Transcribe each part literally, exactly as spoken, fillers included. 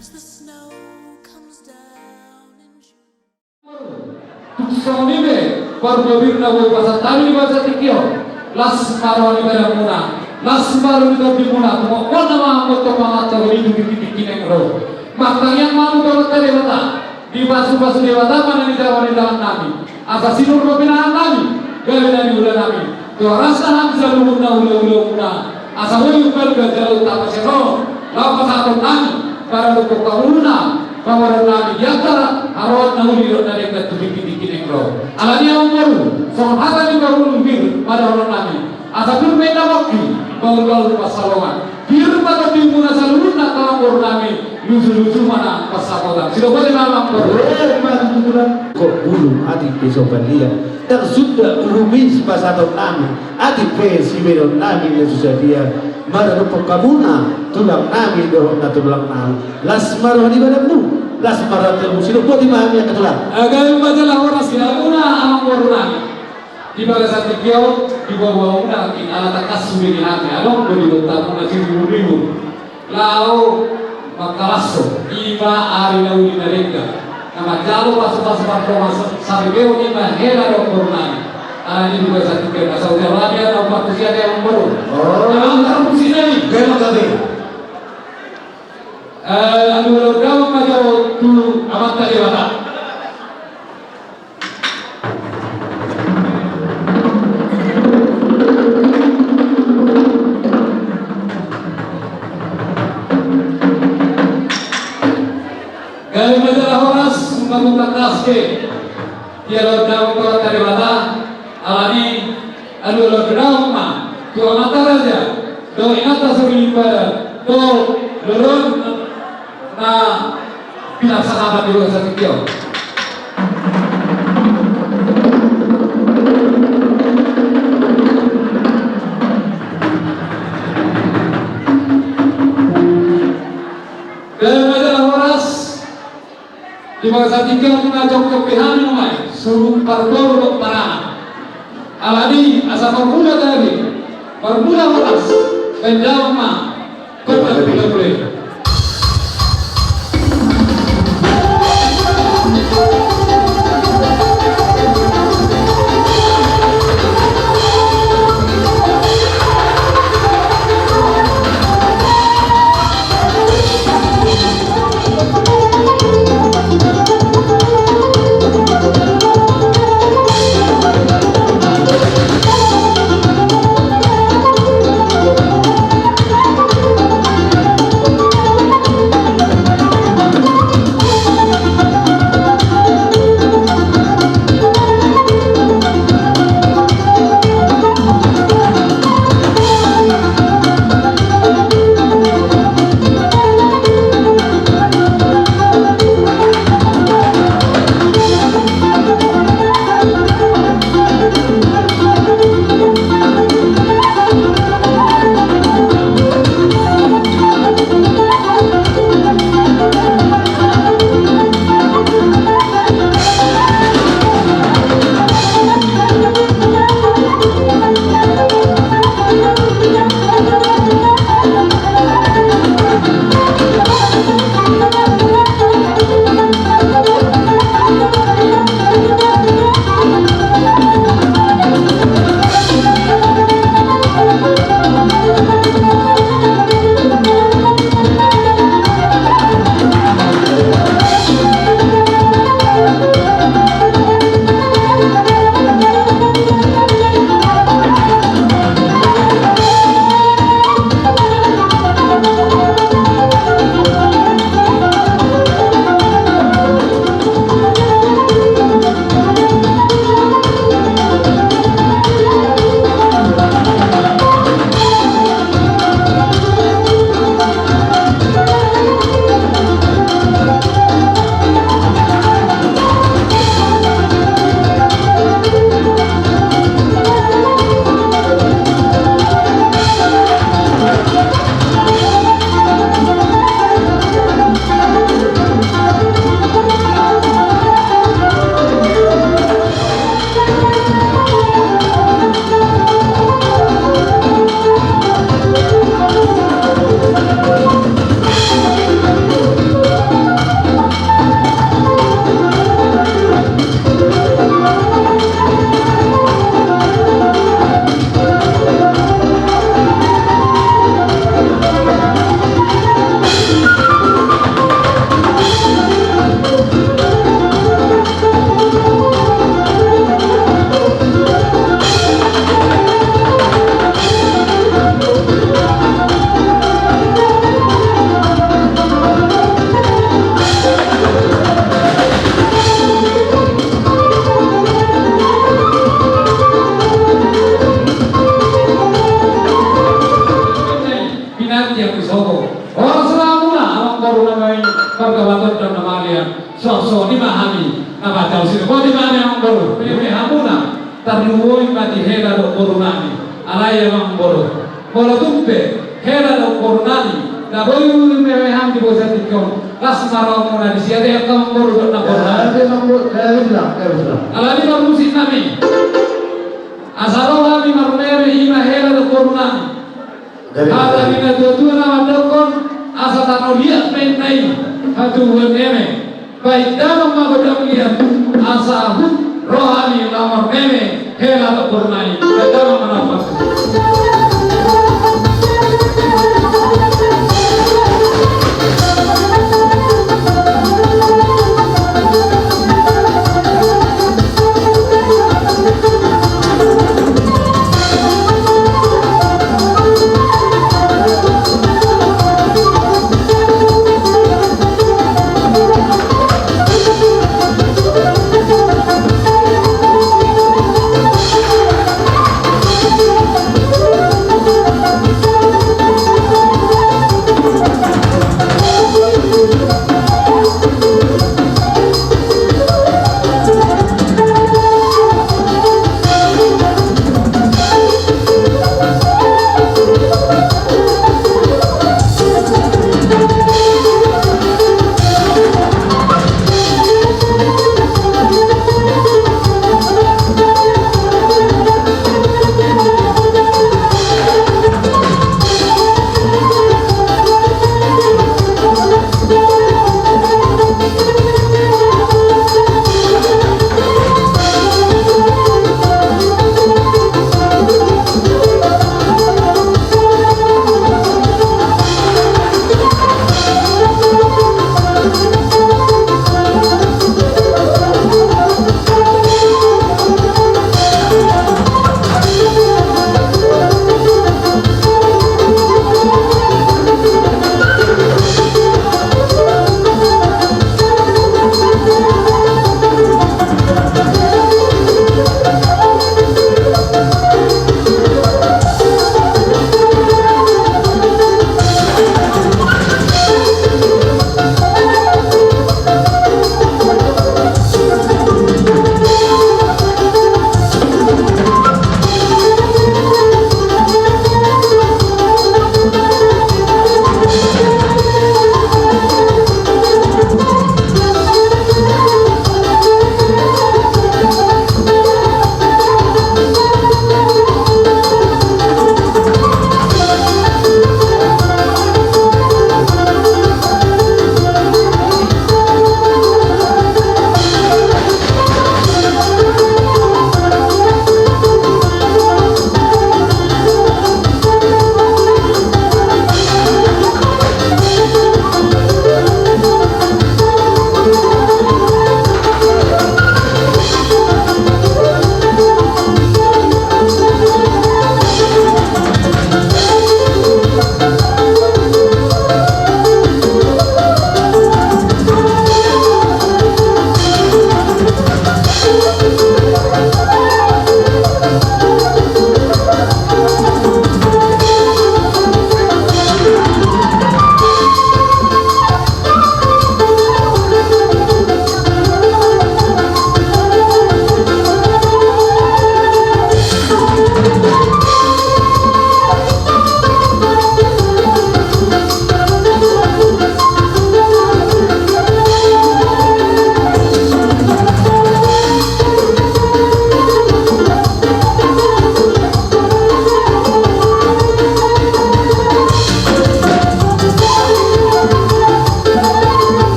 Tung songon i be, parbabirna boi pasahat hami di bagasan tingki on. Las ma roha ni badanmuna, las ma roha ni tondimuna, tumpak ma na mangan, tumpak ma na mangan, tumpak ma na mangan, tumpak ma na mangan. Martangiang ma hamu tu Amanta Debata, dipasupasu Debata ma na nijalo ni tangan nami, asa sinur ma pinahan nami, gabe na niula nami. Tu horasna hami saluhutna hulahulamuna, asa boi umbalga jaloonta ma sian on, laho pasahaton nami maradophon hamuna pamoruon nami di antara haroan na uli dohot na denggan tu tingki-tingki na naeng ro. Alani i amangboru, songon hata ni parhulu pir ma dohonon nami, asa pir ma inna pongki, bahulbahul pansalongan. Pir ma tondimuna saluhutna angka amangboru nami, luju-luju ma nang pansamotan. Sidok boti ma amangboru. Ro ma tu tulang. Kok bulu atik pe so palia. Ndang suda uhum i sipasahaton nami. Atik pe sibahenon nami na so sadia. Maradophon hamuna tulang nami dohot na tulang nami. Las ma roha ni badanmu. Las ma roha ni tondimuna. Sidok boti ma hami angka tulang. Gabe ma jala horas di hamuna amangboru nami. Di bagasan tingki on, di boaboamuna nangkin, ala tangkas sude di hami, adong do di bontean muna siribur-ribur. Laho mangkalashon, i ma ari na uli na denggan. Na manjalo pasupasu pardongan sa-, saripeon i ma hela dohot boru nami. Alani i di bagasan tingki on, asa ujalo hami na umpartusi hami amangboru. Oh. Amang tarpusi nami. Gabe ma gabe. Eh, alualuhon damang ma jo tu Amanta Debata. Gabe ma jala horas, nunga tung tangkas be. Dialualuhon damang tu Amanta Debata, alani i alualuhon damang ma tu amanta raja, dohot inanta soripada, dohot loloan na pinarsangapan di bagasan tingki on. Gabe ma jala horas. Di bagasan tingki on nunga jongjong be hami nuaeng, suhut parboru dohot paranak. Alani i asa marmula gabe, marmula horas, baen damang ma. Gabe ma gabe. Marga Batonda na malian, songon i ma hami na baca usir. Boti ma hami amangboru, meme hamuna, tarlumobi ma di hela dohot boru nami. Alai amangboru, molo tung pe hela dohot boru nami na boi uli meme hami di bosa tingki on, las ma rohamuna disi, ate amangboru dohot namboru nami. Alani marmusik nami. Asa ro hami marmeme, i ma hela dohot boru nami. Hata ni natuatua na mandokkon, asa tano liat ma inna i, hatubuan meme. Baen damang ma godang liat, asa huhut ro hami laho marmeme hela dohot boru nami. Baen damang ma na.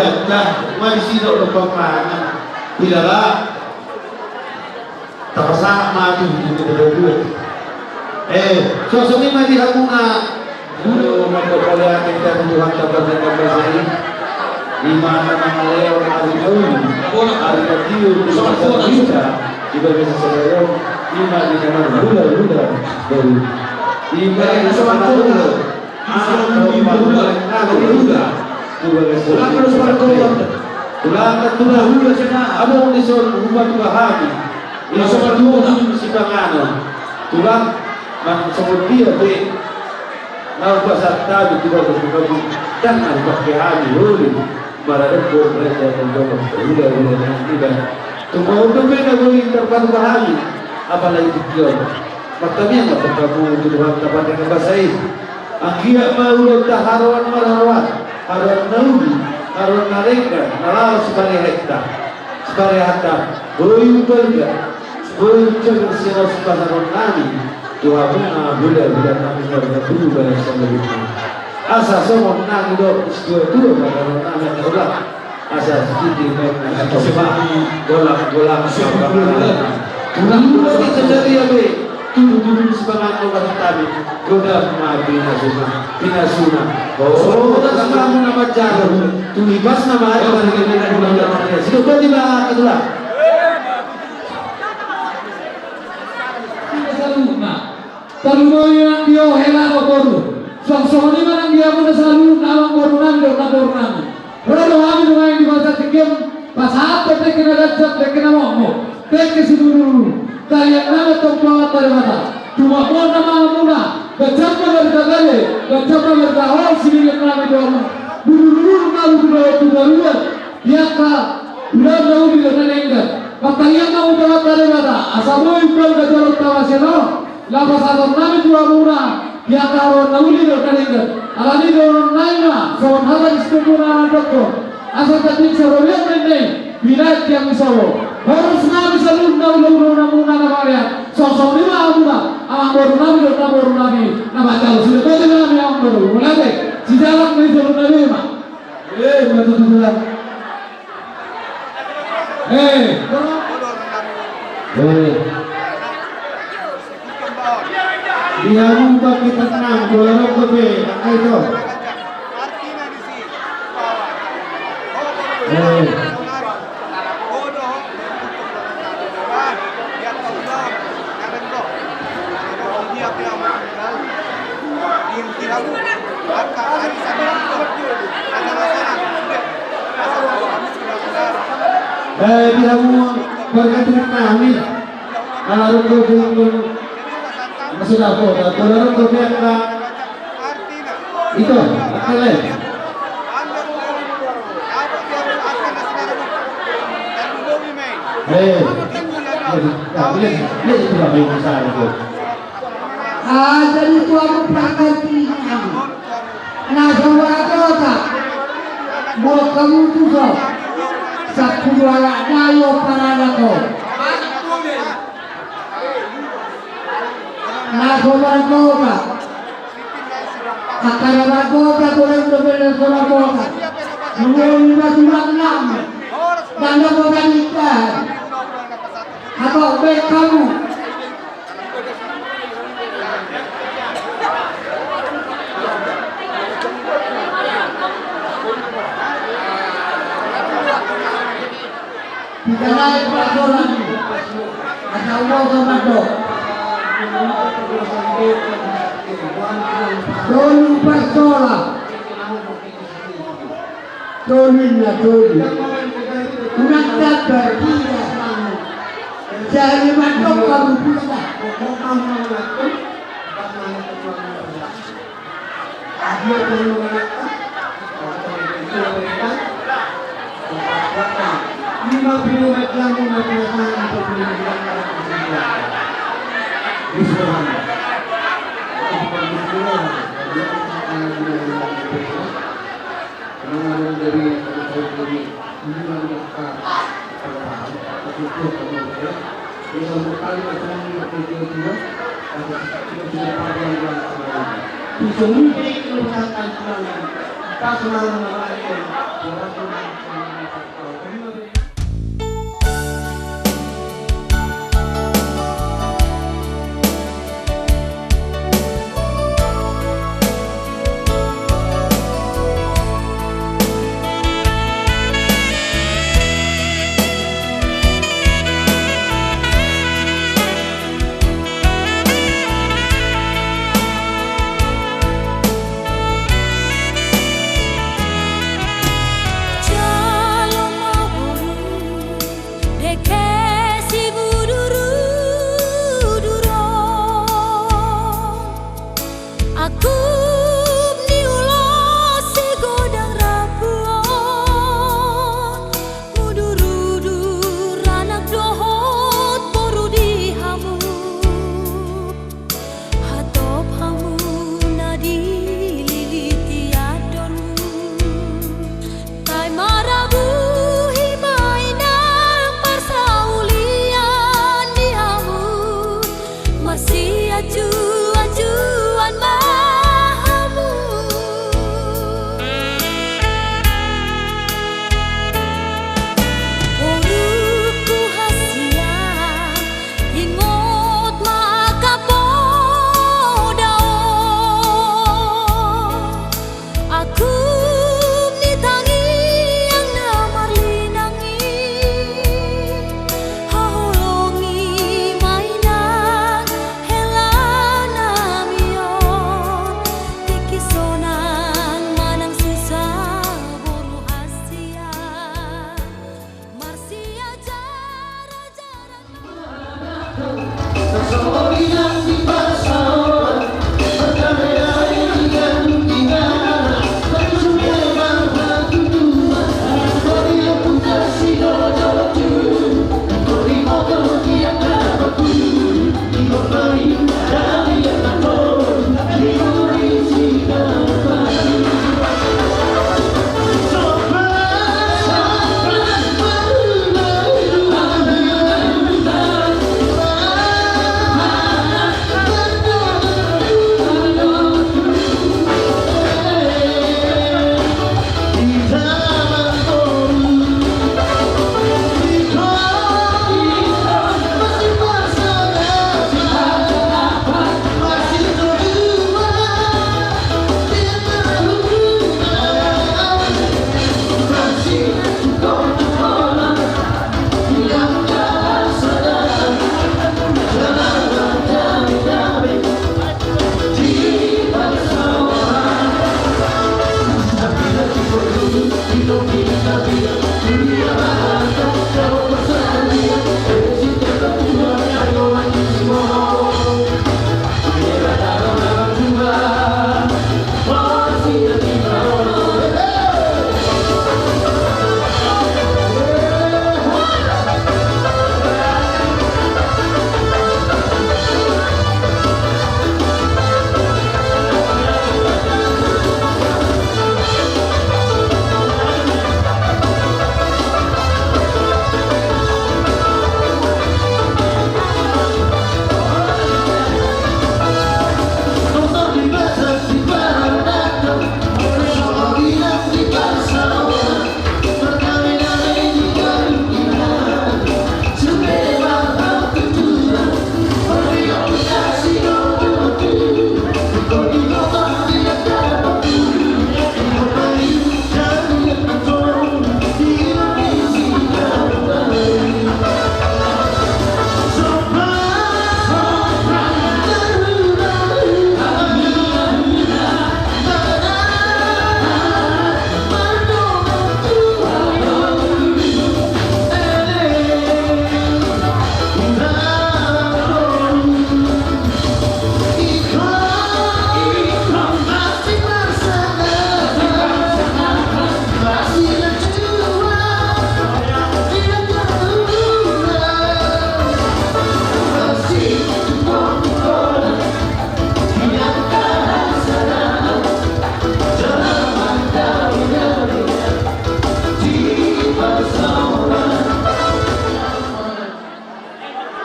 Dah, ma disi do lompa mangan. Tidak lah. Tapasahat ma tu, tu, tu, tu, tu. Eh, songon i ma di hamuna. Aduh, mantap kali, kita di Tuhan, kabar dan kabar saya. Di mana mana lewat hari jauh, hari kecil, di mana kita, di bagasan saya, di mana di kamar, hula, hula, baru. Di mana di kamar, hula. Anak domba, anak domba. Tulang, tulang, tulang. Adong dison hupatua hami. Tulang, tulang, tulang. Tulang, manang songon dia pe. Na hupasahat hami, tulang, tulang. Ndang na hupake hami, uli. Maradophon raja na dohot hulahula nami da. Tumau dope na boi tarpatupa hami. Apalagi tingki on. Martangiang ma tu hamu tu Tuhanta pardenggan basa i. Anggiat ma ulaonta haroan marharoan, haroan na uli, haroan na denggan, na laho siparehaonta, siparehaonta. Boi umbalga, boi jagar sialas pasahaton nami tu hamuna hulahula nami marga Purba saluhutna. Asa songon nami do situatua marga nami, asa sititi nami, asa sema golang-golang. Tulang, tulang, tulang. Tulang, tulang, tulang. Godang ma pinasuna, pinasuna. Oh, godang ma hamuna manjalo. Tu ibas nama aja. Sidok bati ma ketulah. Saluhutna. Tarlumobi nang di ho hela dohot boru. Songon i ma nang di hamuna saluhutna amangboru nami dohot namboru nami. Ro do hami nuaeng di bagasan tingki on, pasahathon dengke na ganjang, dengke na mokmok, dengke sidurudur. Tariang nami antong tu Amanta Debata. Tumamot ma hamuna, ganjang ma marga gale, ganjang ma marga hol, silingan nami dohot boru, boru nami tu toruan. Di angka ulaon na uli dohot na denggan. Martangiang ma hamu tu Amanta Debata asa boi umbalga jolonta masian on. Laho pasahaton nami tu hamuna di angka haroan na uli dohot na denggan. Alani i dohonon nami ma songon hata ni situmbuan na mandok, asa tading sarobean na inna i, binahen tiang ni sobo. Horas nami saluhutna ulaon, ulaon hamuna na mauliate. Songon i ma hamuna amangboru nami dohot namboru nami na manjalo. Sidok bati ma nami amangboru. Mauliate. Sijalang ma i saluhutna be ma. Eh, mantap, mantap. Eh. Eh. Di hamu bangkit tenang, bola rokok be, angka itu. Eh. Eh, di hamu marga Trinangnami. Ala rungkul, rungkul. Maksud apa? Ala rungkul, biar itu, angka lae. Eh, nah, lihat, lihat itu, Bang, yang besar itu. Ah, jadi tu hamu parganti nami. Na so margota, boan hamu tuson. Sampulu halak na i, opat halak ho. Na so margota. Angka na margota, godang dope na so margota. Nunga i ma tulang nami. Ndang na gota ni tahe. Hatop be hamu. Piga nai pasolan i? Asa ulos ma do. Tolu pasolan. Tolu inna, tolu. Unang tabar dia. Jadi mandok hamu pula.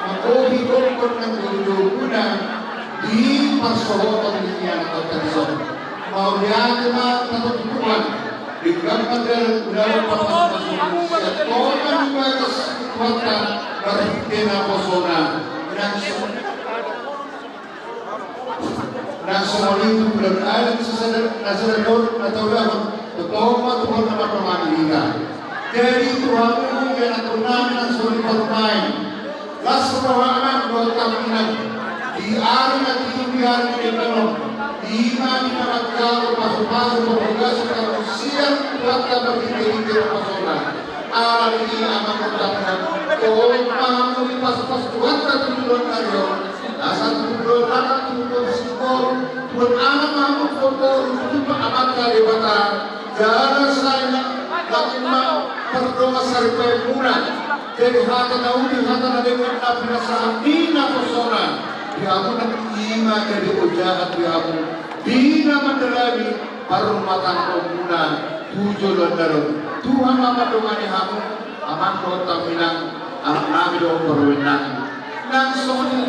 Manggohi gokhon nang dohot dohot muna di parsohoton ni anak on tadi son. Mauliate ma tatogu Tuhan, denggan ma dalan, unang pasu-pasu, sian tonga ni bagas Tuhanta marhite naposona. Nang so- Nang songon i tu bulan adat sasada na sada na taulahon, tongtong ma Tuhan na mandongani hita. Jadi tu hamu angka anakkon nami nang songon i parumaen, las rohana dohot tangiang di ari na tingki, di ari na denggan on, ima di na manjalo pasu-pasu parbagason hamu sian Tuhanta marhite-hite naposona. Alani i amang dohot tangiang, tongtong ma hamu dipasu-pasu Tuhanta tu joloan ni ari on. Asa tu joloan anak, tu joloan singkop, tu joloan anak ma hamu, tu joloan boru, tu joloan Amanta Debata. Jala sai nang, nang ima pardongan saripeon muna. Jadi hata na uli, hata na denggan, na pinasahat ni naposona di hamu, nang ima jadi ojahan di hamu di na mandalani parrumatanggaon muna tu joloan ni ari on. Tuhan ma mandongani hamu, amang dohot tangiang, anak nami dohot parumaen nami. Nang songon i.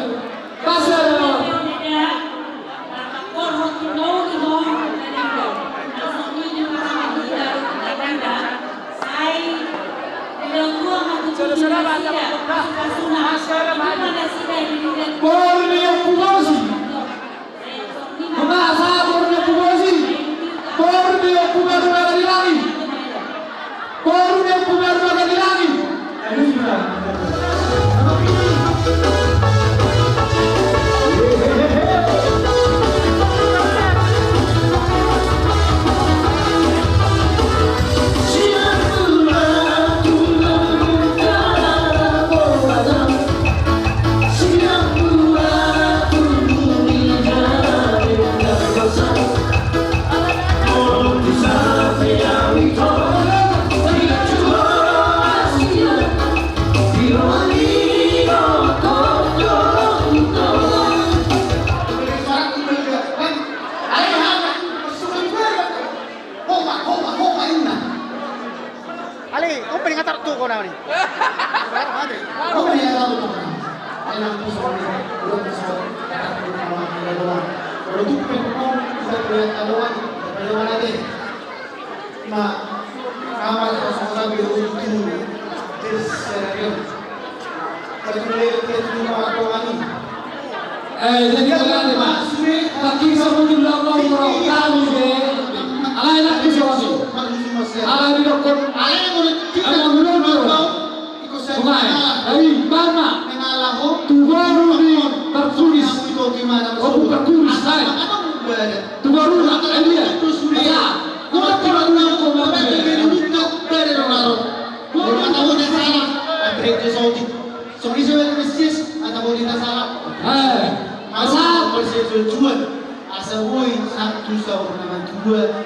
Pasal. Boru ni Ompu Bosi. Nunga sahat boru ni Ompu Bosi. Boru ni Ompu Baru Naga di Langit. Boru ni Ompu Baru Naga di Langit. Kau paling atar tu kau nani. Kau paling atar tu kau nani. Enak tu semua. Belum semua. Kalau tu pun kau tidak boleh taruhan. Taruhan aja. Ma, amal kosong sabi untuk terus serius. Eh, jadi kalian, Pak, tapi sama dulu Allah, Allah, kami, eh. Alai nak bisa wasi. Alai di dokter. Alai belum, belum. Umai, ai, bana. Tu boru ni parkulis. Obu parkulis, ai. Tu boru na, ai dia. Asa, kau tak pernah tahu kau nak. Boru na. Kau tak tahu dia salah. Andrei Josoti. Songon i so Mesias, ata bodi na salah. Eh, asa. Persetujuan. Asa boi satu saur na matua.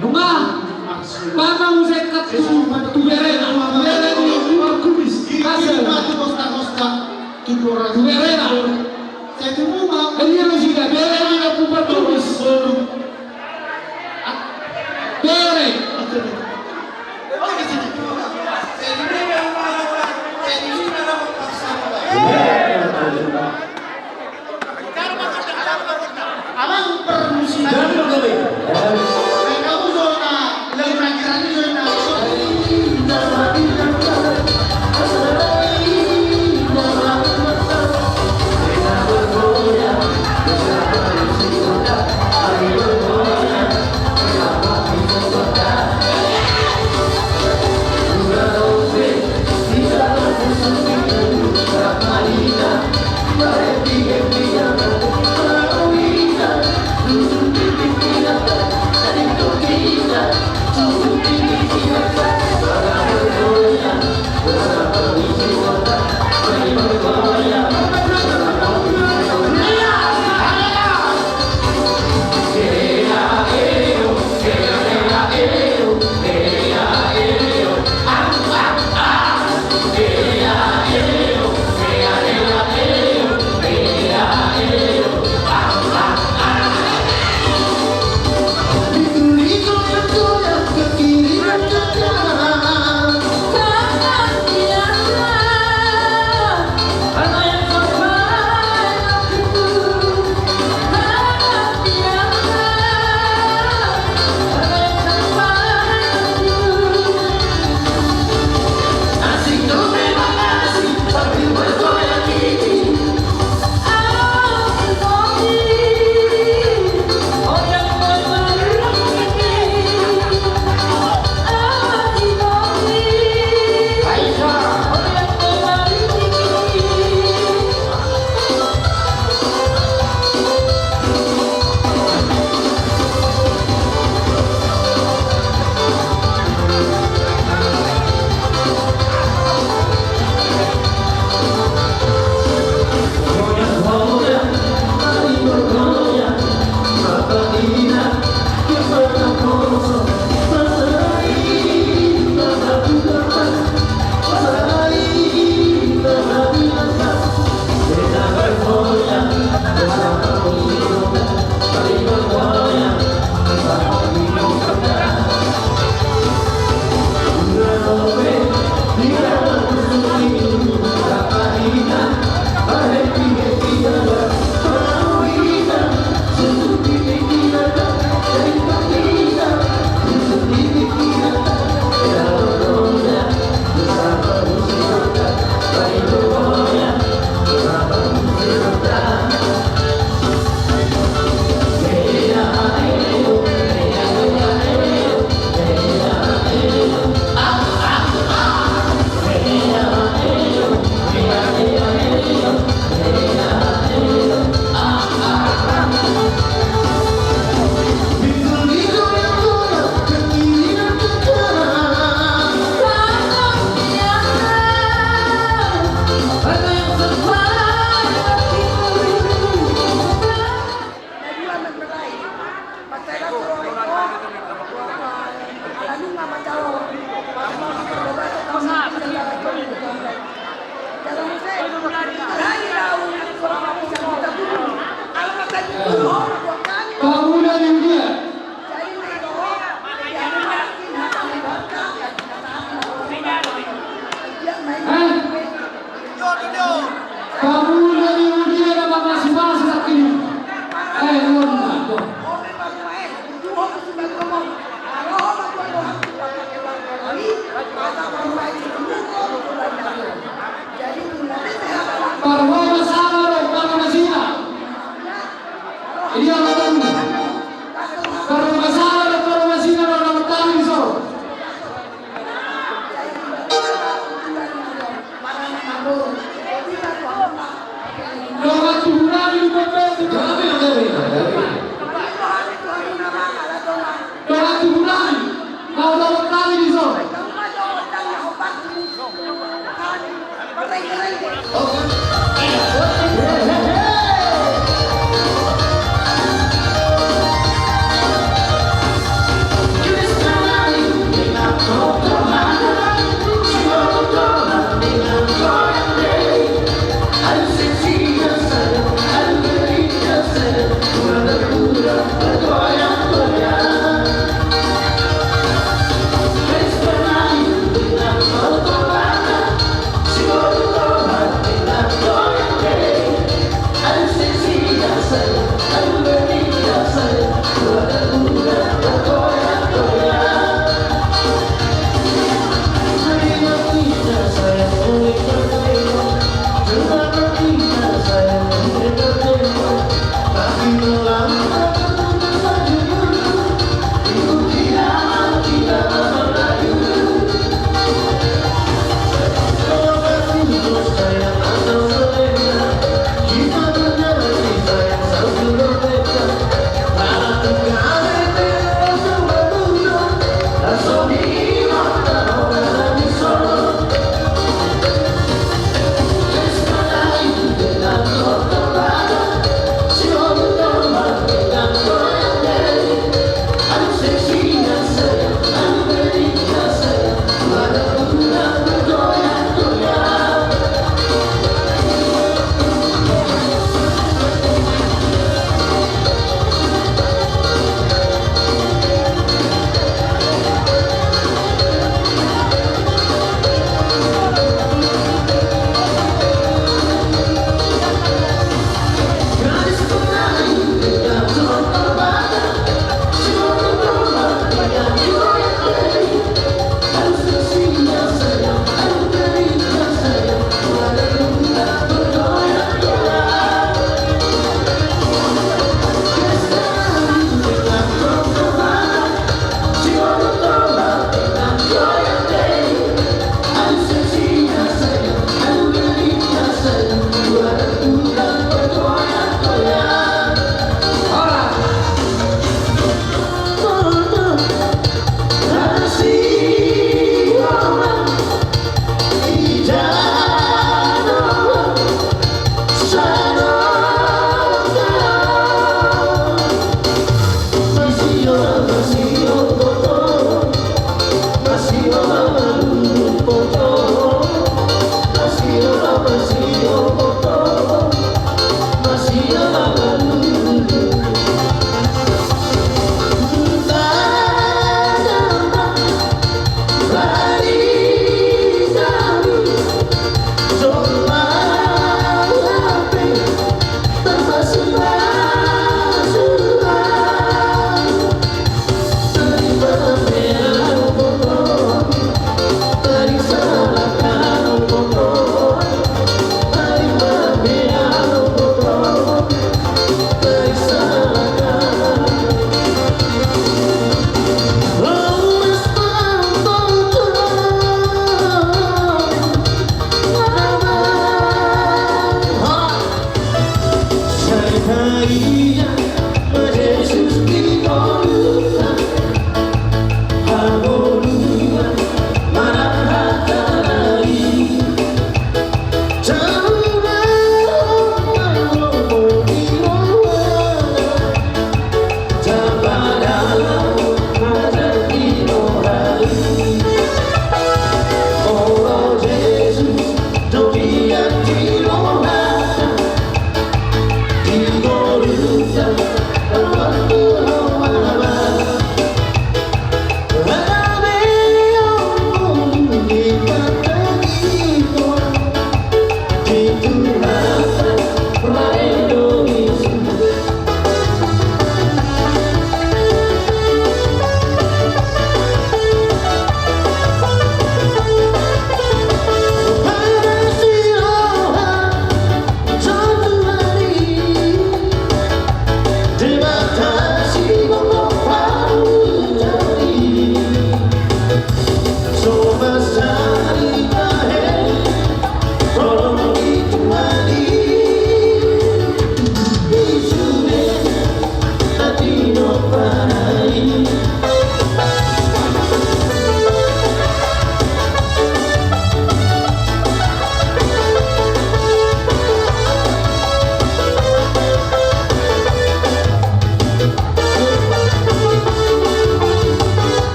Nunga. Maksud. Bana muse kat tu, tu berena. Tu berena ni parkulis. Asa. Matu kosta-kosta. Tu orang. Tu berena. Saya tunggu mau. Ini lo sih, berena ni parkulis. Bere. Amang permusiman. Kamu zona, lagi pikiran zona.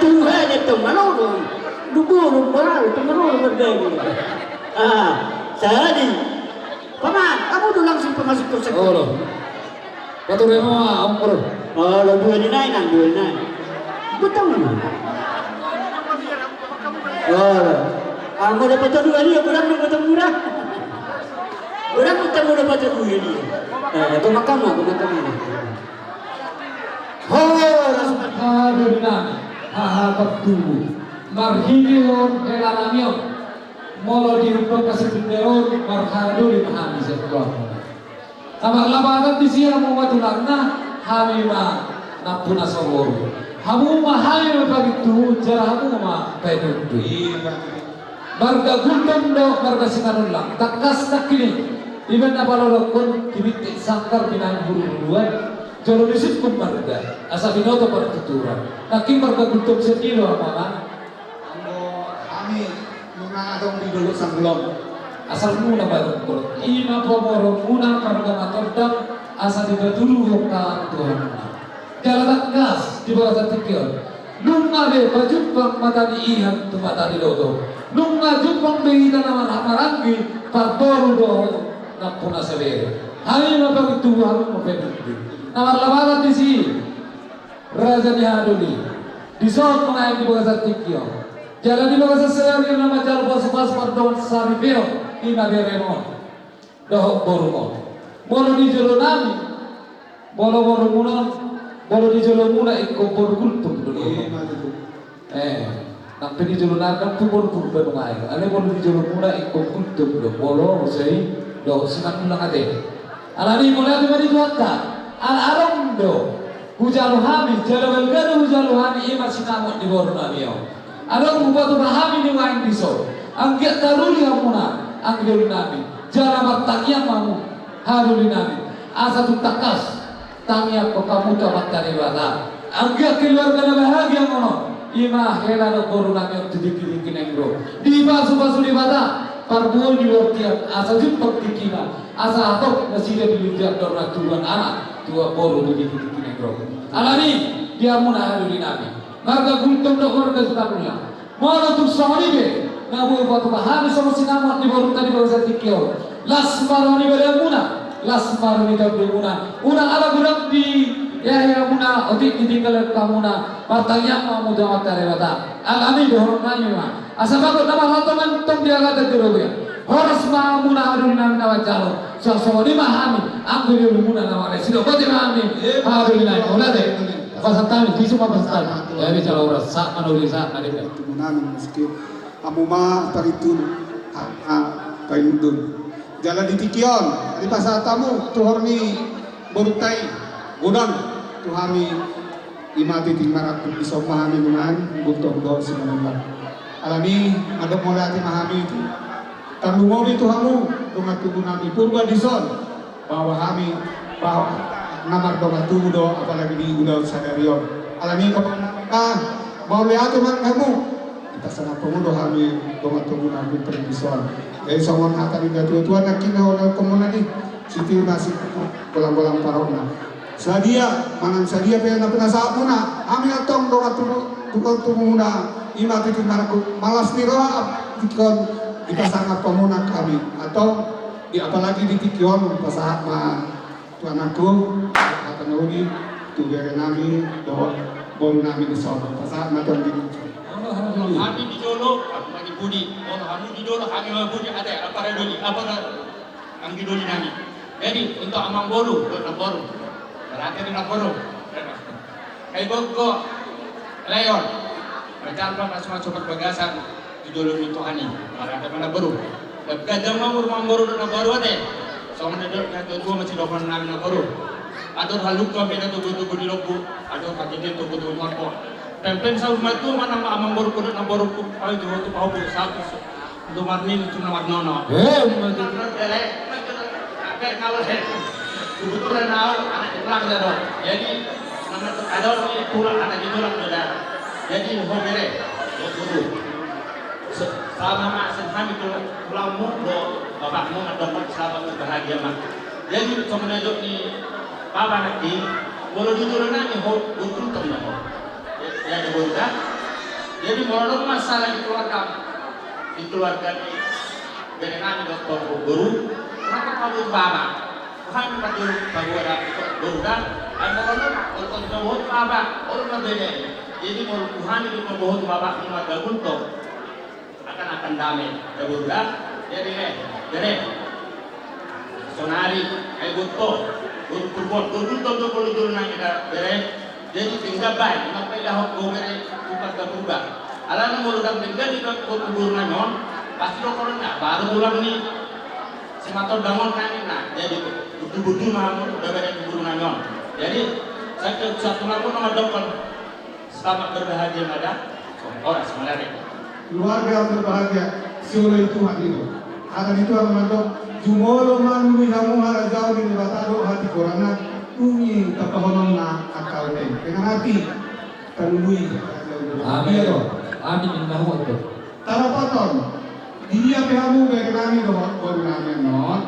Tuhan itu malolo. Dubur, dubur, itu malolo berdebu. Ah, jadi. Paman, kamu tuh langsung pemasuk ke sekolah. Olo. Pature ma, Om Bro. Olo, dua ni nai, nang dua ni nai. Betul. Olo. Ah, mau dapat dua dia, kurang dapat murah. Kurang kita mau dapat dua dia. Eh, itu makam, itu makam. Horas ma di hamu, haha partubu. Marhitehon hela nami on, molo di humbang kasipinda on, marhadoli ma hami sian rohamuna. Na marlapatan disi hamu ma tulangna, hami ma nampuna saboru. Hamu ma hami ma parintubu, jala hamu ma painundu. Marga Gultom dohot marga Simanullang, tangkas nangkin i, dibaen na palolokkon, di bintik sanggar binaen hurhuluan, jolo disungkun marga, asa binoto partuturan. Nangkin marga Gultom sian dia do, Amang? Anggo hami nunga adong di Dolok Sanggulom. Asalmuna ma adong Dolok. I ma pamoruonmuna marga Matondang, asa dipatuduhon hami tu hamuna. Jala tangkas di bagasan tingki on. Nunga be pajumpang mata ni ihan tu mata ni lotop. Nunga jumpang be hita na mar-, maranggi, parboru dohot nampuna sabere. Hami ma parintubu, hami ma painundu. Na marlapatan disi, raja ni hadoli. Dison mangae di bagasan tingki on. Jala di bagasan sadari on na manjalo pasupasu mardongan saripeon, i ma beremon dohot borumon. Molo di jolo nami, molo borumuna on, molo di jolomuna ingkon boru Gultom do. Eh, ma tutu. Eh, nang pe di jolo nami, nang pe boru Purba nunga i. Alai molo di jolomuna ingkon Gultom do. Molo muse i dohot Simanullang ate. Alani mauliate ma di Tuhanta. Ala adong do hujalo hami, jala balga do hujalo hami, i ma sinamot ni boru nami on. Adong hupatupa hami nuaeng dison. Anggiat taruli hamuna, anggi doli nami. Jala martangiang ma hamu, haha doli nami. Asa tung tangkas tangiangkon hamu tu Amanta Debata. Anggiat keluarga na bahagia on, i ma hela dohot boru nami on tu tingki-tingki na naeng ro. Dipasupasu Debata parbue ni bortian, asa jumpang tingkina, asa hatop nasida di liat dorna tubuan anak, tubuan boru tu tingki-tingki na naeng ro. Alani, di hamuna haha doli nami. Marga Gultom dohot marga Simanullang. Molo tung songon i be, na boi hupatupa hami songon sinamot ni borunta di bagasan tingki on. Las ma roha ni badanmuna, las ma roha ni tondimuna. Unang ala godang di heheamuna, otik ditinggalhon hamuna, martangiang ma hamu tu Amanta Debata. Alani dohonon nami ma. Asa bagot na marhatongan tong di agatan di robean. Horas ma hamuna haha doli nami na manjalo. Songon i ma hami, anggi dolimuna na mangalean. Sidok botima hami, haha doli nami. Mauliate. Pasahat hami, tisu ma pasahat hami. Jadi jala horas, sahat ma na uli, sahat ma na denggan. Tumu nami, mesti hamu ma parintubu, hami ma painundu. Jala di tingki on, dipasahat hamu, tuhor ni borunta i, godang, tu hami, i ma tintin marangkup, dison ma hami nuaeng, Gultom dohot Simanullang. Alani, mandok mauliate ma hami tu, tarlumobi tu hamu, dongan tubu nami Purba dison. Bahwa hami, bahwa na mardongan tubu do, apalagi di ulaon sadari on. Alani, ah, mauliate ma di hamu. Dipasahat hamu do hami dongan tubu nami Purba dison. Jadi songon hata ni natuatua nangkin na hona komuna ni siti masih golang-golang parokna. Sadia, manang sadia pe na pinasahatmuna. Hami antong dongan tubu, dongan tubumuna. I ma tintin marangkup, malas ni roha, dikon dipasangap hamuna hami. Antong, di apalagi di tingki on, pasahat ma tu anakku, hata na uli, tu bere nami, dohot boru nami dison. Pasahat ma tu anggi. Molo hamu di jolo, aku ma di pudi. Molo hamu di jolo, hami ma pudi. Ate, apa ra doli, apa ra anggi doli nami. Jadi, untuk amangboru, dohot namboru. Berarti di namboru. Kai gogo, leon. Macam apa, masuk-masuk perbagasan. Di jolo ni Tuhan i, marangkup ma namboru. Dapot ganjang ma umur namboru dohot namboru ate. Songon na didok natuatua ma sidohonon nami namboru. Andor halumpang pe na togutogu di lombu, andor hatiti togutogu di lombu. Pengpeng saur matua manang ma amangborungku dohot namborungku, ahu tu, tu pahobu satu. Tu marnin tu na marnono. Eh, betul. Kebetulan ahu anak tulang do. Jadi, anak tulang, anak tulang do. Jadi, ho bere, ho guru. Sa-, sama ma sian hami tu tulangmu dohot bapakmu, mandok selamat berbahagia ma. Jadi, songon na didok ni bapa nangkin, molo di jolo nami ho, betul tong na ho. Ya, ya, di jolo nami. Jadi molo adong masalah di keluarga, di keluarga ni bere nami dohot boru, Tuhan ma paboa tu bapa, Tuhan ma paboa tu boru da. Ai molo adong, molo adong paboa tu bapa, olo ma bere. Jadi molo Tuhan i do paboa tu bapa, manggabuhon akan, akan dame, ya boru da. Jadi eh, bere. Sonari, ai boru, boru Purbo, boru Purbo do boru jolo nami da bere. Jadi denggan baen, ima paidahon ho bere tu pargapurba. Alana molo ndang denggan i dohot boru nami on, pasti do holan na baru ulang ni simatondang on nangkin na. Jadi boru Purbo ma hamu da bere tu boru nami on. Jadi sai tu satu lagu nama dokon. Selamat berbahagia ma da. Horas, mauliate. Keluarga yang berbahagia, sioloi Tuhan i do. Hata ni Tuhan mandok, jumolo ma lului hamu harajaon ni Debata dohot hatigoranna, dung i tapahonon ma angka ulaon. Dengan hati, tarlului harajaon ni Debata. Amin. Iya do. Amin, inna ho do. Tarapaton, di dia pe hamu bere nami dohot boru nami on,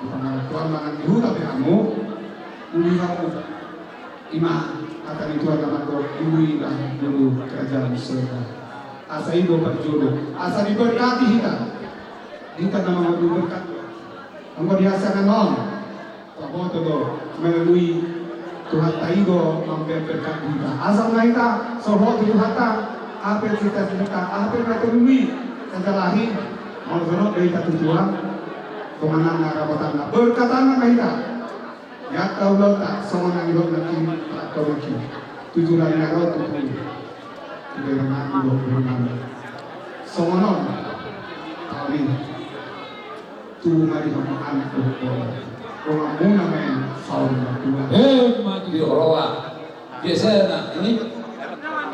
di pangarantoan manang di huta pe hamu, lului hamu. Ima hata ni Tuhan na mandok, lului ma dulu kerajaan sorga. Asa i do parjolo, asa diberkati hita. Hita na mangolu berkat. Anggo di hasiangan on, paboto do, melalui Tuhanta i do mambaen berkat di hita. Asa ma hita so hot tu Tuhanta, aha pe cita-cita, aha pe na tarlului tajalahi, molo songon i do hita tu Tuhan, tonganan na ramotanna, berkatanna ma hita. Ia taulonta songon na nihot nangkin, palatko nangkin. Tujuh lagi na ro tujuh. Tujuh lagi na ro tujuh. Songon on. Tauli. Tubuh mari sama anak tubuh. Rumah muna main saung tua. Eh, mati di roa. Biasa na ini.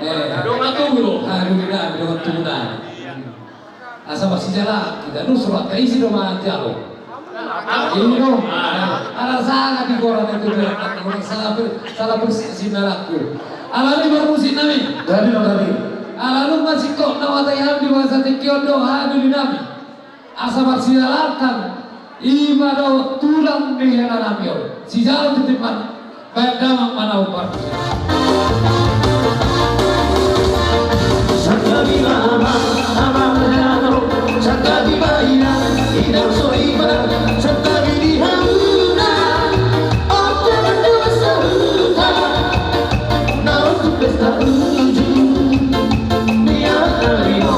Eh, dong atu bro. Aduh, na dong atu na. Asa masijala hita, nunga so hata isi do manjalo. Ini do. Ala sanga di koran itu do. Sala ber, sala bersih sinaraku. Ala ni bermusik nami. Jadi lo tadi. Ala lu masih kok na wata yang di bahasa tingki on do hadu di nami. Asa masijala hita. Ima do tulang ni hela nami on. Sijalo titipan. Baik damang mana umpar. Santabi ma amang, amang dano. Santabi ma inang, inang soibang. Santabi di hamuna. Oke berdua sehuta. Naung tu pesta uju. Niat tarimo.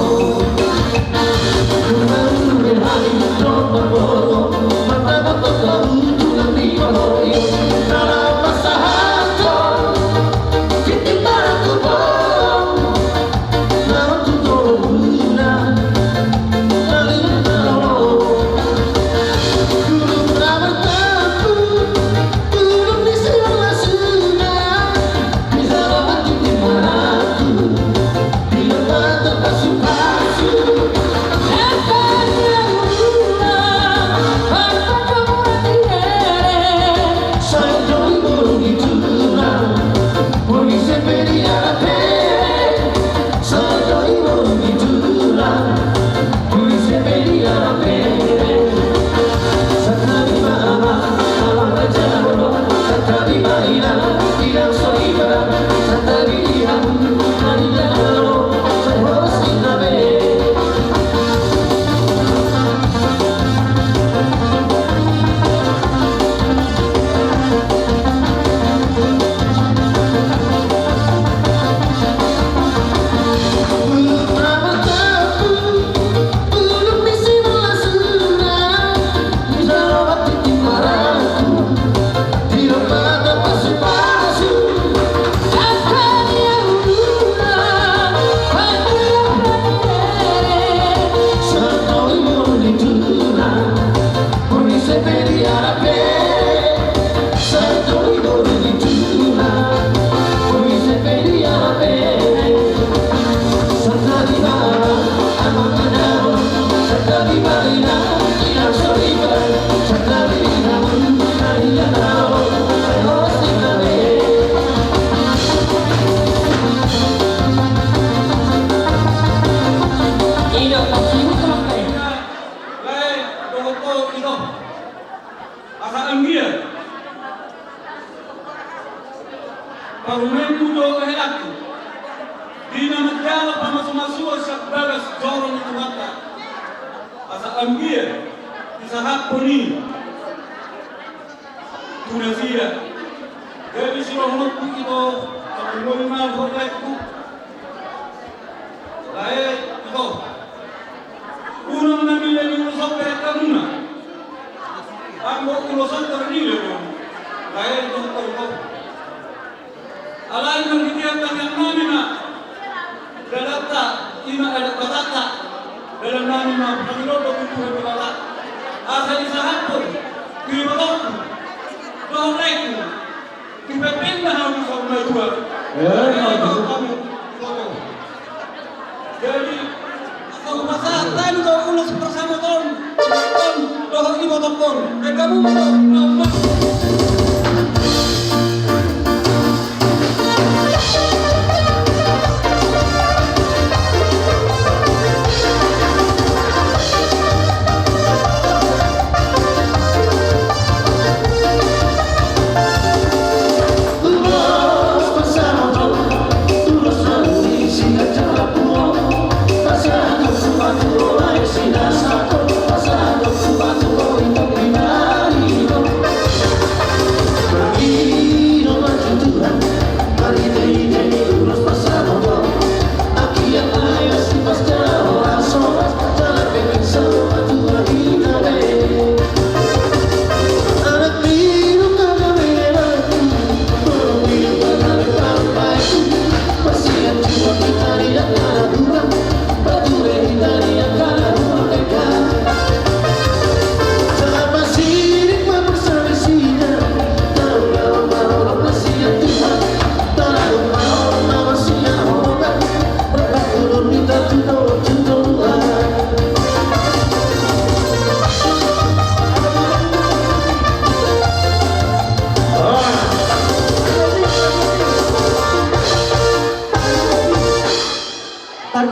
Asa anggiat parumaenmu do lahelangku. Di na Manjalo pamasumasuon sian bagas joro ni Tuhanta. Asa anggiat disahaphon i tu nasida. Jadi sidohononku ito, anggo i ma dohot laengku. Lae ito, unang na mila ni ulos on berenggamuna. Anggo ulos on tarmila do, lae ito, ito. Alai marhite tangiangnami ma dalanta, i ma adat Batanta, dalannami ma pangidoan tu Tuhan Debata. Asa disahaphon tu ibotongku dohot laengku, tu pempengna hamu saur matua. Eh, eh, hamu. Jadi, asa hupasahat hami do ulos parsamoton, on, dohot ibotongkon. Berenggamu ma do, na umma.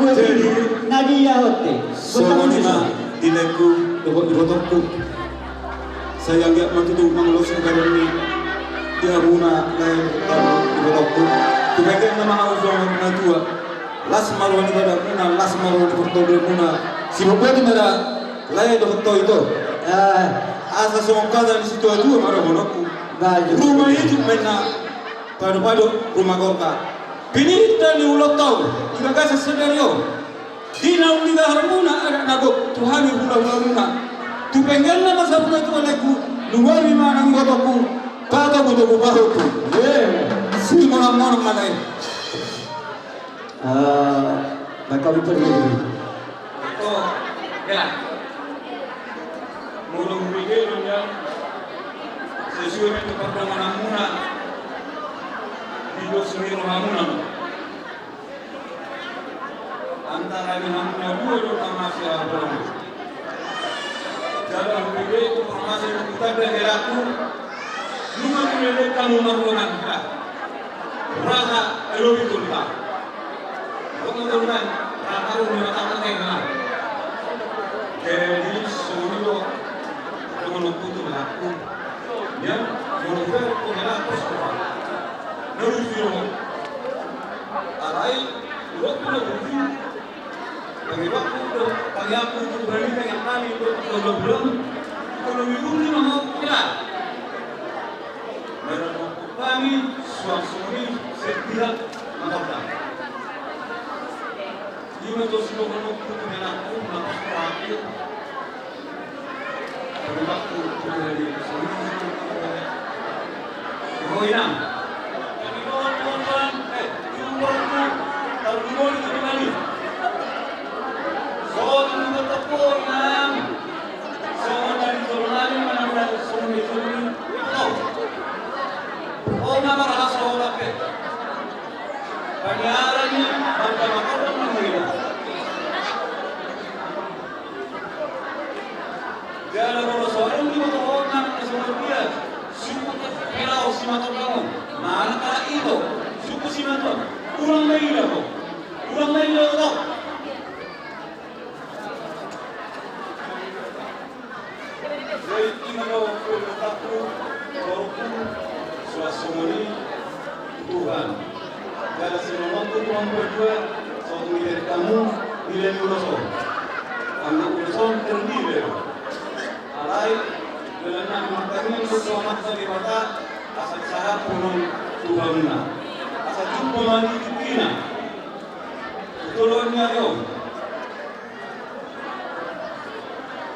Jadi, na dia ote. Songon i ma di laengku dohot ibotongku. Sai anggiat ma tutu mangulahon hagaron ni di hamuna lae dohot ibotongku. Tu pempengna ma hamu saur matua. Las ma roha ni badamuna, las ma roha ni partondianmuna. Siboboti ma da lae dohot ito. Eh. Asa songon hata ni situatua ma dohononku. Baik. Ruma ijuk ma inna, padopado ruma gorga. Pinillit do ni ulaonta on di bagasan sadari on. Di naung digaharmuna adat na gok tu hami hulahulamuna. Tu pempengna ma saur matua laengku, lumobi ma nang ibotongku, patogutogu pahompungku. Eh, simonangmonang ma lae. Eh, baik, kami permisi. Ito, ya. Molo hubege do nian, sesuai dengan pardongananmuna, di dos ni rohamuna. Antara ni hamu na dua do na masihaholongan. Jala hubege tu parmasa ni hutanda, herangku. Nunga mulelek hamu marroha. Rasa elobi tulpa. Rasa elobi tulpa. Rasa elobi tulpa. Jadi songon i do. Songon i do. Ia, molo berko hela pos ko. Narusi do. Alai, udah kena uji. Bagi waktu itu, bagi aku itu berani tanya kami itu kalau belum, kalau belum ni mau kira. Mereka kami suang suri sepihak mengatakan. Ima do sidohononku tu anakku, na pos rohangku. Pada waktu tu hari. Ro inang. Jadi dohot dohot, eh, di umurku, tahu dulu di sini kali. So, di umur tepung, inang. So, dari Jolani, mana ada so, di sini. Oh, nama rasa orang, eh. Paniaran ni bangga makorban mangkira. Jala molo so adong di mata on nang na songon dia, suku Helaon Simatupang on, mana kala ito, suku Simatupang, unang maila ho. Dilehon ulos on. Anggo ulos on terdiri. Alai, dalan nami martangiang tu Amanta Debata, asa disahaphon on tu hamuna. Asa jumpa ma di tingkina. Di joloan ni ari on.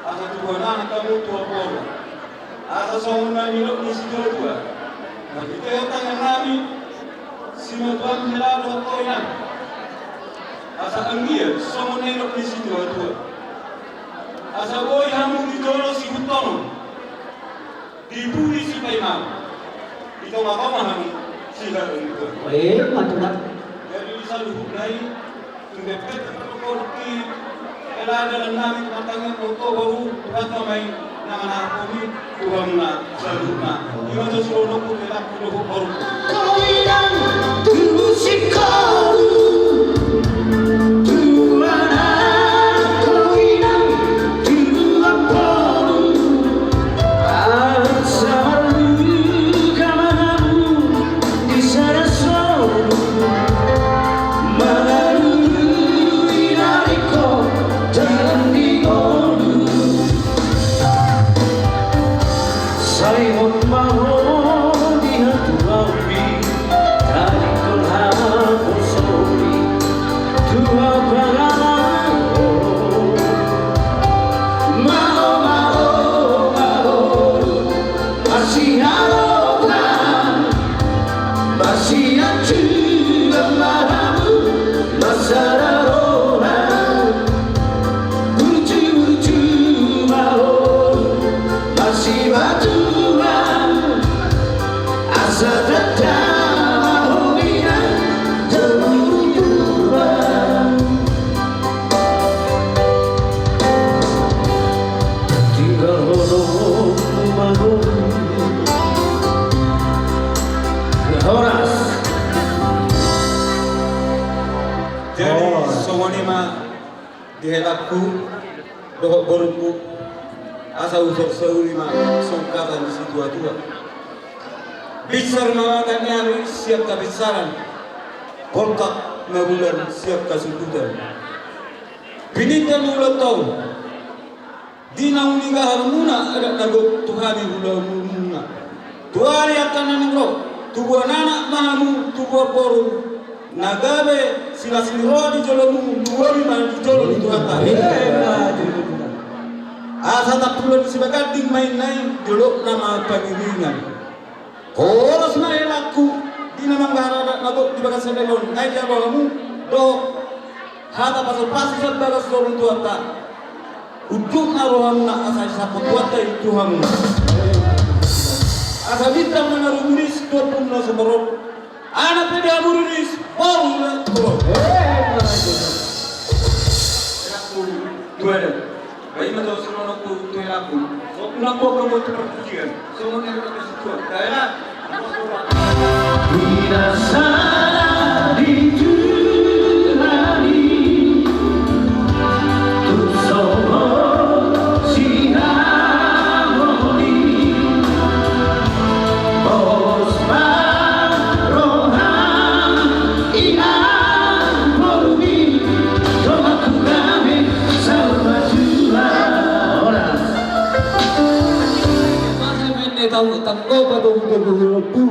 Asa tubuan anak hamu tubuan boru. Asa songon na nidok ni situatua. Marhite tangiang nami, simatuam hela dohot toinan. Asa anggiat songon na nidok ni situatua. Asa boi hamu di jolo sihuthonongan. Di pudi sipaimaon. Di tongatonga hamu sihaunduan. Eh, mantap. Jadi di saluhutna i, tumbepe tetap di hela dalan nami martangiang tu Amanta Debata, Tuhanta ma i na manarhon i tu hamuna saluhutna. Ima jo sidohononku tu helangku dohot borungku. Toinan tu singkoru, tu anak toinan, tu amporu. Asa marluka ma hamu di sada solu, mangalului na ringkot dalan di ngolu. Sai hot ma ho di hatuaonmi, tadingkon haposomi tu pangarangan on. Malo, malo, malo, masiharoha, masianjuran ma hamu, masada roha. Burju, burju ma ho, masibatuan, asa tanda ma ho inang jolo tuan. Tinggal ho do ma ho. Horas. Jadi, songon i ma di helangku dohot borungku, asa husorsauli ma songon hata ni situatua. Binsar ma mata ni ari sian habinsaran, poltak ma bulan sian hasundutan. Pininggan ulaonta on, di naung nigaharmuna adat na gok tu hami ulaonmuna. Tu ari angka na naeng ro, tubuan anak ma hamu, tubuan boru, na gabe silas ni roha di jolomu, lumobi ma di jolo ni Tuhanta. Asa tampulan ni Sibaganding ma inna i, dolokna ma pangiringan. Horas ma helangku, di na manggahar adat na gok di bagasan dalan on, nunga dijalo hamu dohot hata pasupasu sian bagas joro ni Tuhanta. Unduk ma rohamuna asa disahaphon Tuhanta i tu hamu. Asa bintang ma na rumiris tu ombun na sumorop. Anak pe di hamu riris, boru na torop. Helangku, tu adat. Baen ma jo sidohononku tu helangku. Unang boan hamu tu parpujingan. Songon na nidok ni situatua. Daerah. Pinasada di Tuhan i, tung songon sinamot i. Pos ma roham, inang boru i, donganku gabe saur matua. Horas. Masa mene tau tanggo patogutogu horongku.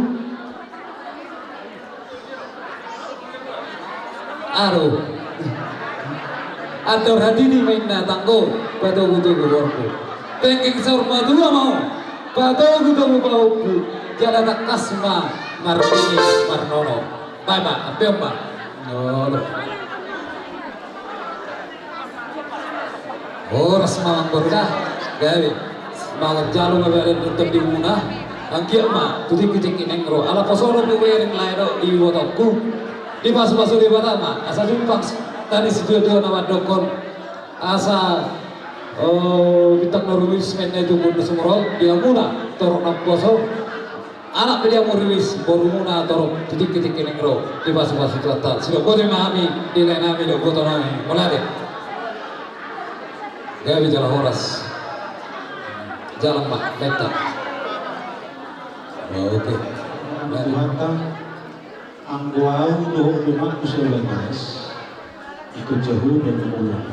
Aduh. Andor hatiti ma inna tanggo patogutogu horongku. Penggeng saur matua ma ho patogutogu pahompu. Jala tangkas ma marnini marnono. Baen ma, ampeon ma. Olo. Horas ma amangboru da. Gabe. Manjalo ma badan dohot tondimuna. Anggiat ma tu tingkitingki naeng ro. Ala poso do hubereng lae do di ibotongku. Dipasupasu Debata ma asa jumpang tadi situatua na mandokkon. Asa, o, bintang na rumiris ma inna i tu ombun na sumorop di hamuna torop na umposo. Anak pe di hamu riris, borumuna torop tu tingkitingki naeng ro, dipasupasu Tuhanta. Sidok botima hami, di lae nami dohot boto nami. Mauliate. Gabe jala horas. Jalan ma, benta. Oke. Tuhanta, anggo au dohot donganku Sihombing Bagas. Ikut Jahowa dan Tuhan.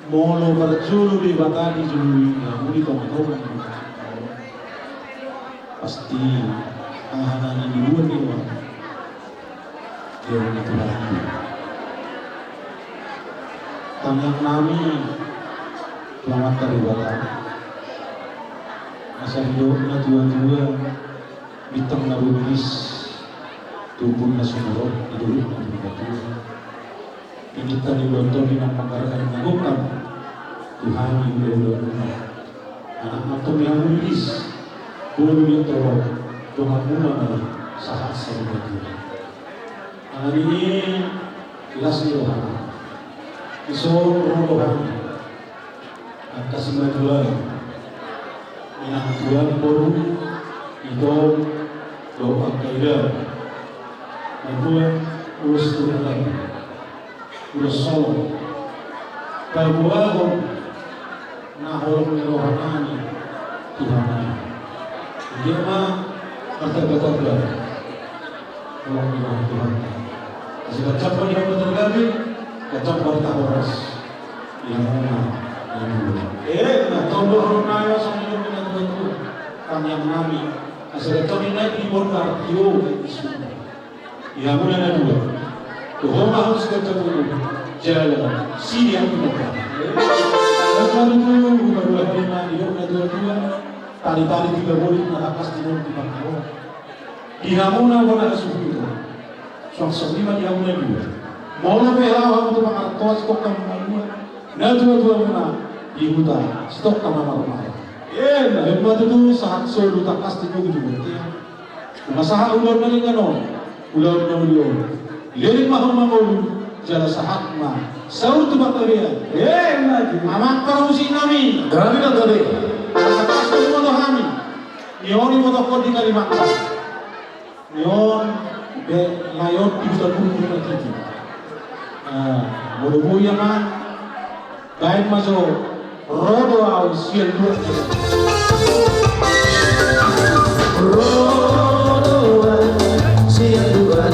Molo parjolo Debata di julu i, na muli tonga-tonga. Pasti aha na niluluan ni Tuhan. Dia ini Tuhan. Tangiang nami, selamat dari Debata. Asa didok na tua-tua, bintang na rumiris, tumpul na sumurut, di dolok na tua-tua. Di kita di lontong di nang manggargari na gokam. Tuhan di ula-ula. Anak matung yang rumiris. Bulu yang tolong. Tuhan mula dari sahat sari batu. Anak ini jelas di rohana. Iso rohana. Angka simatua, inang tua boru, ito, dohot angka ida. Matua, ulos tu dalan, ulos solo. Paboahon na holong ni roha nami, Tuhan nami. Dia ma, martamba-tamba. Tolong di bawah Tuhan. Asa gantong ma di hamba targabe, gantong ma di hita horas. Di hamuna na dua. Eh, na tamba hona ya songon na dua tu. Tangiang nami. Asa gantong ma di bondar, yo, di sumur. Di hamuna na dua. Tuhan ma harus gantong dulu. Jala, sini aku buka. Gantong dulu, buka dua, lima, di hamuna na dua-dua. Tali-tali tiga boleh, na tangkas di bondar, di bondar. Di hamuna bona hasuhuton. Suang songon i ma di hamuna dua. Molo pe hau hamu tu mangartoas tongka muna dua. Na tua-tua muna di huta sitongka na marmara. Ena, emma tutu sahat solu tangkas di nugu tu bontean. Uma sahat ulaon na denggan on. Ulaon na uli on. Leleng ma hamu mangolu. Jala sahat ma saur tu panggabean. Ena, amang parmusik nami. Gabe ma gabe. Tangkas tu muna hami. Ni on i motongkon di Kalimantan. Ni on be lae on di huta burung na titi. Molo boi amang, baen ma jo ro do au sian dua. Ro do au sian dua.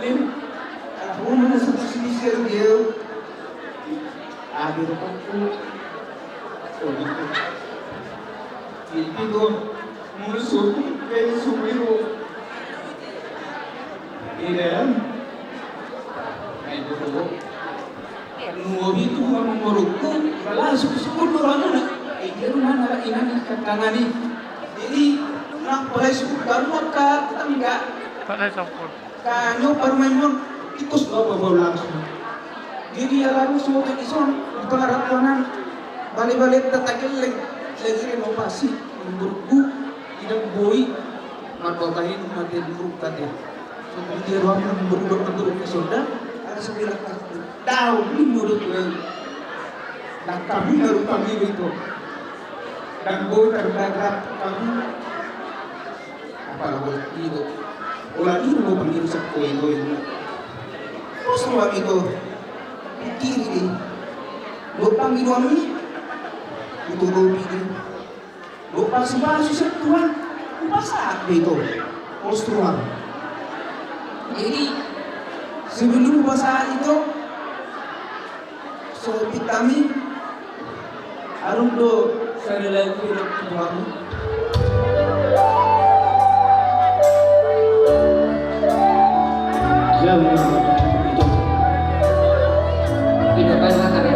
Alahuna satu sisi dia. Akhir aku. Itu musuh dari sumiru. Iya. Ayo dulu. Nuo itu mama morokku, langsung sepuluh orang anak. Iya rumah anak inang ikan tangan nih. Jadi nang pala sepuluh baru maka tetangga. Pala sepuluh. Kanyo parumaen mon, tikus bawa bawa langsung. Jadi ya lalu semua ison, bukan arah tuanan. Balik-balik tetagel lagi lagi renovasi, menurutku tidak boi. Marbotahin mati buruk tadi. Seperti ruang menurut menurut ke Sunda, ada sebilang kaku. Daun ini menurut gue. Dan kami baru kami itu. Dan boi terdapat kami. Apala bola ido. Bola ido mau panggil sakko ido ini. Terus bola ido. Kiri di. Mau panggil wami. Itu lobi di. Mau pasu-pasu satu Tuhan. Pasak di itu. Terus Tuhan. Jadi sebelum pasak itu, sopit kami. Arum do sari lagu hidup tuamu. Tidak banyak ada.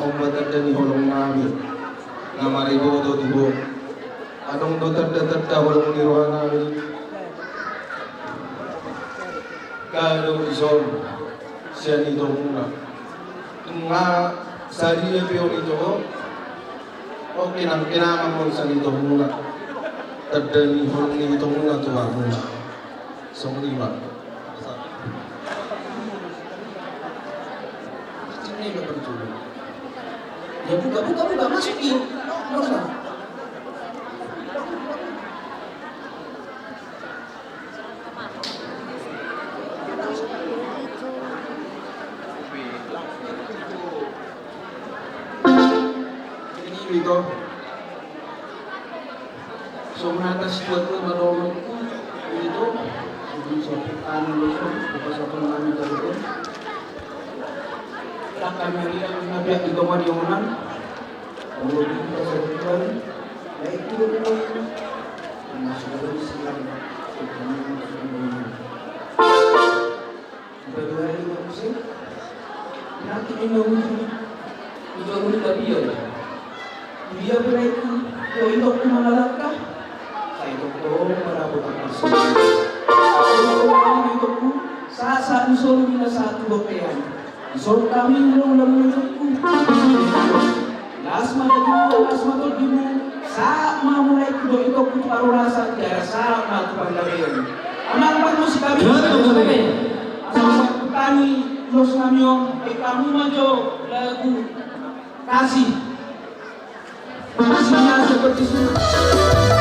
Ombatan dan holong nami na mariboto tu ho. Adong do tanda-tanda holong ni roha nami. Kado ison sian itomuna. Nunga sadia pe on ito. Oke, nang kenangan on sian itomuna. Tanda ni holong ni itomuna tu hamuna. Songon i ma. Sini, Bapak Ibu. Ya, buka, buka, buka, masuk, Ki. Nggak usah. Ini, Wito. Songon hata situan tu madongan itu, jadi sopir tani lo so, buka sopir nami tadi tu. Takkan nyari yang nabi yang di tengah di onan. Kalau di kita satu tuan, ya itu dulu. Masuk dalam silang. Paduahali ma muse. Nanti ninna uju. Uju amu ni Gabion. Dia beraiku. Yo, itokku mangalangka. Sai tong tong marapo takkan sini. Itokku. Saat saat di solu mina saat tu bokean. Ison kami ulang ulang menurutku. Las ma dagingmu, las ma tondimmu, sahat ma mulai tu dohot itokku tu parhorasan, jala sahat ma tu panggabean. Amang parmusik hami. Asa umat tu tani, ulos nami on, baen hamu ma jo lagu kasih. Kasihnya seperti sungai.